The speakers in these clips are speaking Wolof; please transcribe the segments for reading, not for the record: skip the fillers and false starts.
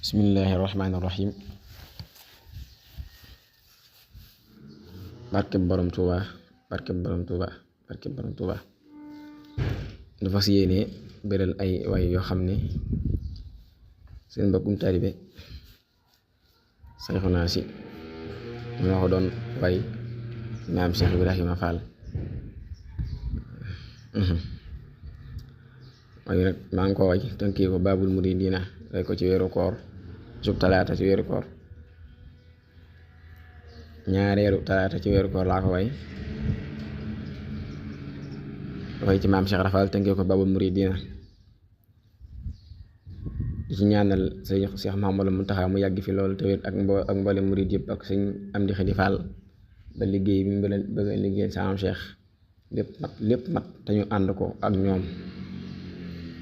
bismillahi rahmaani rahim barkeb borom Tuuba barkeb borom Tuuba barkeb borom Tuuba dafa si yéene bëral ay way yoo xam ne seen mbokkum taalibe Sayxuna Si moo ko doon way maam Cheikh Ibrahima Fall waaye nag maa ngi ko way tënkee ko Baabul Muridiina way ko ci weeru koor sub talaata ci weeru koor ñaareelu talaata ci weeru koor laa ko way ci maam Cheikh Rafal tënkee ko Baabul Muridiina di ci ñaanal sëñ Cheikh Mouhamadou Mountakha mu yàgg fi loolu te wér ak mboolem murid yëpp ak sëñ Amdi Xadi Fall ba liggéey bi mu bëgg a liggéey sa am Cheikh lépp mat te ñu ànd ko ak ñoom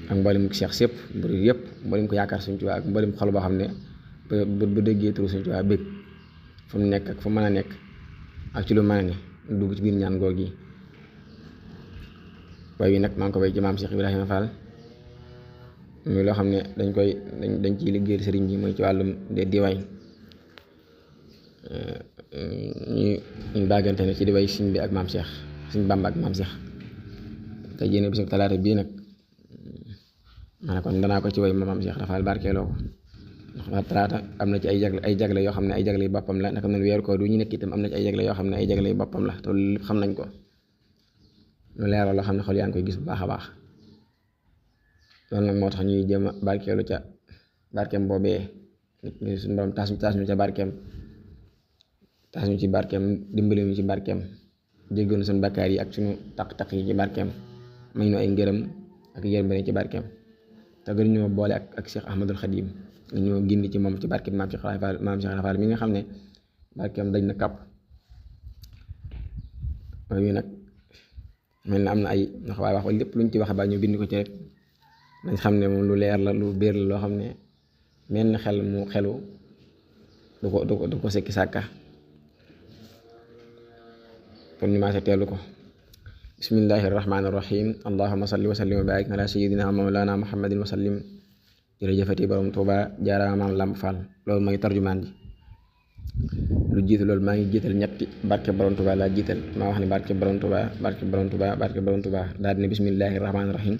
ak mboolem Cheikh sépp murid yëpp mboolem ko yaakaar Sëñ Tuubaa ak mboolem xol boo xam ne bu déggee turu Sëñ Tuubaa bëgg fu mu nekk ak fu mën a nekk ak ci lu mën a ne dugg ci biir ñaan goog yi waaye nag maa ngi ko way ci maam Cheikh Ibrahima Fall muy loo xam ne dañ ciy liggéeyal sëriñ bi mooy ci wàllum di way ñu bàggante ne ci di way sëñ bi ak maam Cheikh sëñ Bàmba ak maam Cheikh te jénn bisu talaata bii nag ma ne kon danaa ko ci way maam Cheikh Rafal barkeeloo ko ndax talaata am na ci ay jagle yoo xam ne ay jagle yu boppam la naka noonu weeru koor du ñu nekk itam am na ci ay jagle yoo xam ne ay jagle yu boppam la te loolu lépp xam nañ ko lu leeral loo xam ne xol yaa ngi koy gis bu baax a baax loolu nag moo tax ñuy jéem a barkeelu ca barkeem boobee suñu borom taas ñu ca barkeem taas ñu ci barkeem dimbali ñu ci barkeem jéggoon suñu bakkaar yi ak suñu taq-taq yi ci barkeem may ñu ay ngërëm ak yërmande ci barkeem te gën ñoo boole ak Cheikh Ahmadul Xadim nga ñoo gindi ci moom ci barkeem maam Cheikh Rafal mi nga xam ne barkeem dañ na kàpp waaye nag mel na am na ay ndax waaye wax lépp luñ ci wax ba ñu bind ko ci rek nañ xam ne moom lu leer la lu biir la loo xam ne mel na xel mu xelu du ko sekki sàkka kon ñu maase teelu ko bismillahi rahmaani rahim allahumma salli wa sallim wa barik ala sayyidina mawlana muhammadin wa sallim jërëjëfati borom Tuuba jaaraama maam Lamp Fall loolu mooy tarjumaan ji lu jiitu loolu maa ngi jiital ñetti barke borom Tuuba laa jiital maa wax ne barke borom Tuuba barke borom Tuuba barke borom Tuuba daal di ne bismillahi rahmaani rahim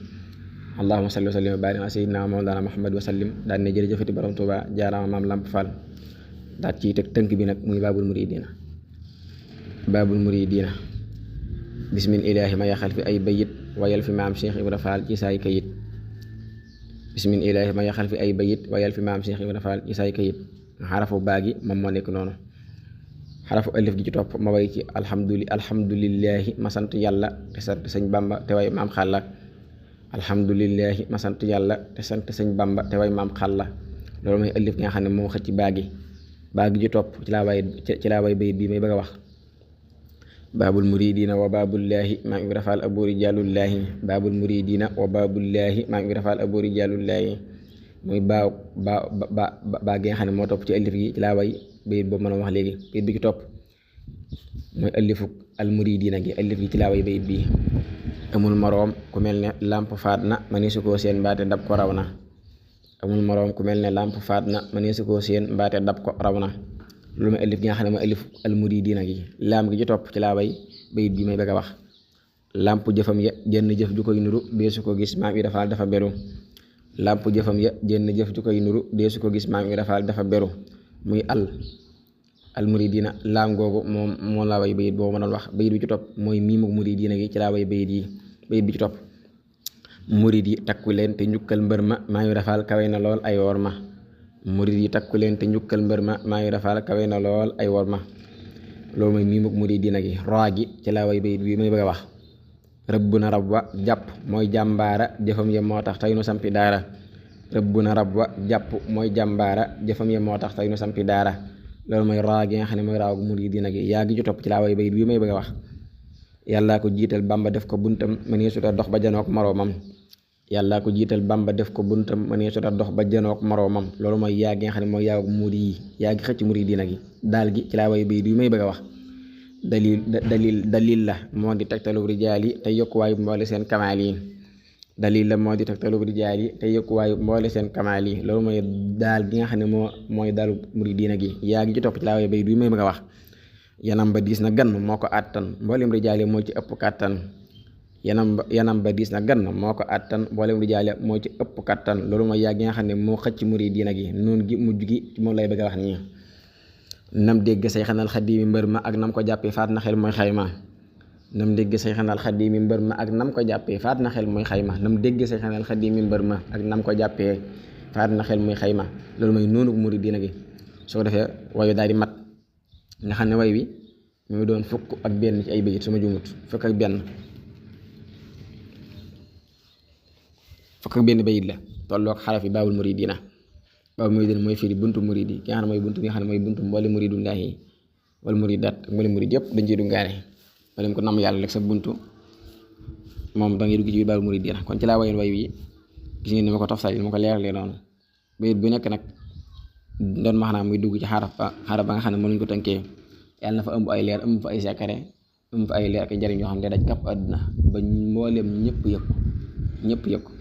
allahumma salli wa sallim wa barik ala sayyidina mawlana muhammad wa sallim daal di ne jërëjëfati borom Tuuba jaaraama maam Lamp Fall daal ciy teg tënk bi nag muy baabul muridiina bismil ilaahi ma yaxal fi ay bayit wayal fi maam Cheikh Ibra Fall ci saay kayit bismil ilaahi ma yaxal fi ay bayit wayal fi maam Cheikh Ibra Fall ci saay kayit xarafu baagi moom moo nekk noonu xarafu alif gi ci topp ma way ci alhamdulillahi ma sant yàlla te sant sëñ Bamba te way maam xàlla alhamdulillahi ma sant yàlla te sant sëñ Bamba te way maam xàlla loolu mooy alif gi nga xam ne moo xëcc baagi ji topp ci laa way bayit bii may bëgg a wax baabul muridiina wa baabullaahi maam Ibra Fall abu rijaalullaahi baabul muridiina wa baabullaahi maam Ibra Fall abu rijaalullaahi muy baa gi nga xam ne moo topp ci alif gi ci laa way bayit boobu mën a wax léegi bayit bi ci topp mooy alifu al muridiina gi alif gi ci laa way bayit bii amul moroom ku mel ne làmp faat na ma ne su koo seen mbaate dab ko raw na amul moroom ku mel ne làmp faat na ma ne su koo seen mbaate dab ko raw na loolu mooy alif gi nga xam ne mooy alif al muridiina gi laam gi ci topp ci laa way bayit bi may bëgg a wax làmp jëfam ya jenn jëf ju koy nuru deesu ko gis maam Ibra Fall dafa beru làmp jëfam ya jenn jëf ju koy nuru deesu ko gis maam Ibra Fall dafa beru muy al muridiina laam googu moom laa way bayit boobu ma doon wax bayit bi ci topp mooy miimu muridiina gi ci laa way bayit bi ci topp murid yi takku leen te njukkal mbër ma maam Ibra Fall kawe na lool ay wor ma murid yi takku leen te njukkal mbër ma maam Ibra Fall kawe na lool ay wor ma loolu mooy miimu muridiina gi roi gi ci laa way bayit bi may bëgg a wax rëbb na rab wa jàpp mooy jàmbaara jëfam ya moo tax tey nu sampi daara rëbb na rab wa jàpp mooy jàmbaara jëfam ya moo tax tey nu sampi daara loolu mooy roi gi nga xam ne mooy raaw muridiina gi yaa gi ci topp ci laa way bayit bi may bëgg a wax yàllaa ko jiital Bamba def ko buntam mënee suta dox ba janook moroomam yàllaa ko jiital Bamba def ko buntam mënee suta dox ba janook moroomam loolu mooy yaa gi nga xam ne mooy yaaw murid yi yaa gi xëcc muridiina gi daal gi ci laa way bayit bi may bëgg a wax dalil la moo di tegtalu rijaal yi te yokkuwaayu mboole seen kamaal yi dalil la moo di tegtalu rijaal yi te yëkkuwaayu mboole seen kamaal yi loolu mooy daal gi nga xam ne mooy dalu muridiina gi yaa gi ci topp ci laa way bay du may bëgg a wax yanam ba diis na gan moo ko àttan mboolem rijaal yi moo ci ëpp kàttan yanam ba diis na gan moo ko àttan mboolem rijaal yi moo ci ëpp kàttan loolu mooy yaa gi nga xam ne moo xëcc muridiina gi noonu gi mujj gi moom lay bëgg a wax nii nam dégg say xanal xaddiimi mbër ma ak nam ko jàppee faat na xel mooy xayma nam dégg say xanal xaddiimi mbër ma ak nam ko jàppee faat na xel mooy xayma nam dégg say xanal xaddiimi mbër ma ak nam ko jàppee faat na xel muy xayma loolu mooy noonu muridiina gi soo ko defee wayu daal di mat nga xam ne way wi mu ngi doon fukk ak benn ci ay bayit su ma jumut fukk ak benn bayit la tolloog xarafi baabul muridiina baabul muridiina mooy firi buntu muridi ki nga xam ne mooy buntu bi nga xam ne mooy buntu mboole muridullaahi wal muridaat ak mboole murid yëpp dañ ciy dungaare ma dem ko nam yàlla rek sa buntu moom da ngay dugg ci biir baabul muridiina kon ci laa wayoon way wi gis ngeen ni ma ko toftal ma ko leeralee noonu bayit bu nekk nag doon maanaam muy dugg ci xaraf ba nga xam ne mënuñ ko tënkee yàlla na fa ëmb ay leer ëmb fa ay secret ëmb fa ay leer ak njariñ yoo xam ne daj kàpp àdduna ba mbooleem ñëpp yëg ko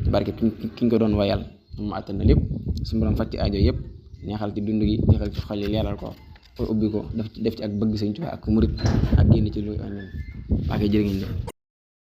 ci barke ki nga ko doon wayal mu àttan na lépp su borom faj ci aajo yëpp neexal ci dund gi neexal ci xol yi leeral ko pour ubbi ko def ci ak bëgg Sëñ Tuubaa ak murit ak génn ci lu waa koy jërë ngeen